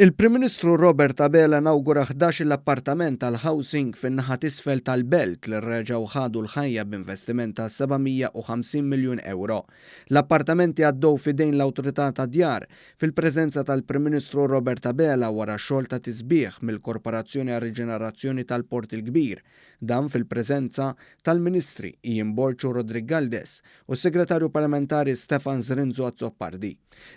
Il-Prim Ministru Robert Abela nawgura 11-il appartament tal-housing fin-naħa t'isfel tal-Belt li reġgħu ħadu l-ħajja b'investiment ta' 750 miljun ewro. L-appartamenti għaddew f'idejn l-Awtorità tad-Djar fil-preżenza tal-Prim Ministru Robert Abela wara xogħol ta' tisbiħ mill-Korporazzjoni għar-Riġenerazzjoni tal-Port il-Kbir. Dan fil-preżenza tal-Ministri Ian Borg u Roderick Galdes u s-Segretarju Parlamentari Stefan Zrinzo Azzopardi.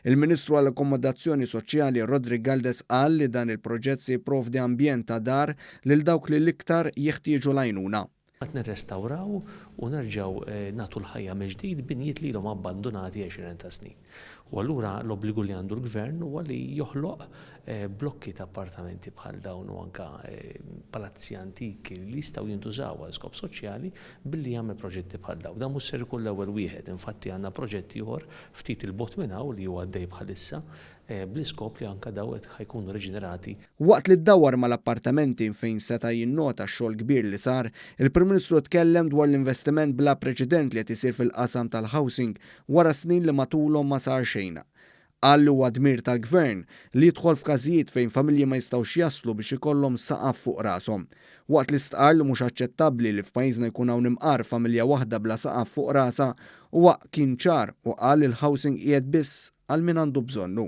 Il-Ministru għall-Akkomodazzjoni Soċjali Roderick Galdes qal li dan il-proġett se jipprovdi ambjent ta' dar lil dawk li l-iktar jeħtieġu l-għajnuna. Qed nirrestawraw u nerġgħu nagħtu l-ħajja mill-ġdid binjiet li ilhom abbandunati għexieren ta' snin. U allura l-obbligu li għandu l-Gvern huwa li joħloq blokki ta' appartamenti bħal dawn u anke palazzi antiki li jistgħu jintużaw għal skop soċjali billi jagħmel proġetti bħal dawn. Dan mhux ser ikun l-ewwel wieħed, infatti għandna proġett ieħor ftit 'il bogħod minn hawn li huwa għaddej bħalissa bl-iskop li anke dawn qed ħa jkunu riġenerati. Waqt li ddawwar mal-appartamenti fejn seta' jinnota x-xogħol kbir li sar, il-Prim Ministru tkellem dwar l-investiment bla preċedent li qed isir fil-qasam tal-housing wara snin li matulhom ma sar xejn. Qal li huwa dmir tal-Gvern li jidħol f'każijiet fejn familji ma jistgħux jaslu biex ikollhom saqaf fuq rashom. Waqt li stqarr li mhux aċċettabbli li f'pajjiżna jkun hawn imqar familja waħda bla saqaf fuq rasha, huwa kien ċar u qal li l-housing qiegħed biss għal min għandu bżonnu.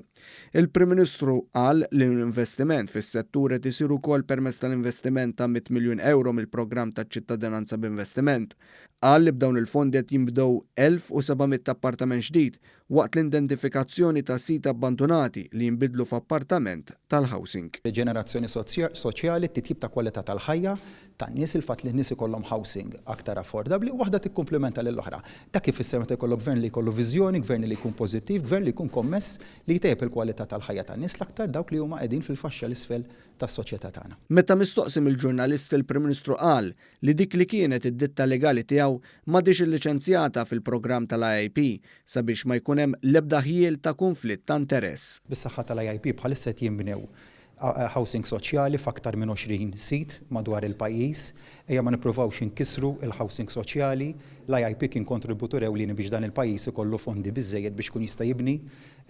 Il-Prim Ministru qal li l-investiment fis-settur qed isir ukoll permezz tal-investiment ta' 100 miljun ewro mill-programm taċ-ċittadinanza b'investiment. Qal li b'dawn il-fondi qed jinbdew 1,700 appartament ġdid waqt l-indentifikazzjoni ta' siti abbandunati li jinbidlu f'appartament tal-housing. Riġenerazzjoni soċjali, t-titjib ta' kwalità tal-ħajja tan-nies, il-fatt li n-nies ikollhom housing aktar affordabbli, waħda tikkumplimenta lill-oħra. Dak ifisser meta jkollok gvern li jkollu viżjoni, gvern li jkun pożittiv, gvern li jkun kommess li jtejjeb il-kwalità tal-ħajja tan-nies, l-aktar dawk li huma qegħdin fil-faxxa 'l isfel tas-soċjetà tagħna. Meta mistoqsi mill-ġurnalisti l-Prim Ministru qal li dik li kienet id-ditta legali tiegħu m'għadhiex illiċenzjata fil-programm tal-IIP sabiex ma jkun hemm l-ebda ħjiel ta' kunflitt ta' interess. Bis-saħħa tal-IIP bħalissa qed jinbnew housing soċjali f'aktar minn 20 sit madwar il-pajjiż. Ejja ma nippruvawx inkissru l-housing soċjali. L-IIP kien kontributur ewlieni biex dan il-pajjiż ikollu fondi biżżejjed biex ikun jista' jibni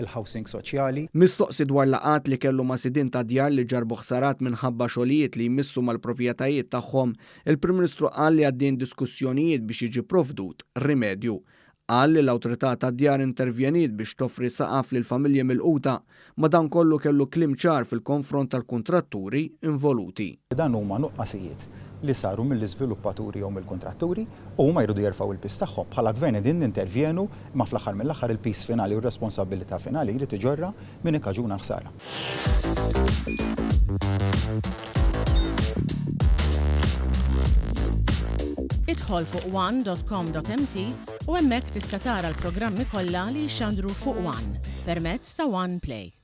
l-housing soċjali. Mistoqsi dwar laqgħat li kellu ma' sidien ta' djar li ġarrbu ħsarat minħabba xogħlijiet li jmissu mal-proprjetajiet tagħhom, il-Prim Ministru qal li għaddejjin diskussjonijiet biex jiġi pprovdut rimedju. Qal li l-Awtorità tad-Djar intervjeniet biex toffri saqaf lill-familji milquta, madankollu kellu kliem ċar fil-konfront tal-kuntratturi involuti. Dan huma nuqqasijiet li saru mill-iżviluppaturi jew mill-kuntratturi u huma jridu jerfgħu l-piż tagħhom. Bħala Gvern qegħdin nintervjenu imma fl-aħħar mill-aħħar il-piż finali u r-responsabbilità finali jrid iġorrha min ikkaġuna l-ħsara. Idħol fuq one.com.mt u hemmhekk tista' tara l-programmi kollha li jixxandru fuq One permezz ta' One Play.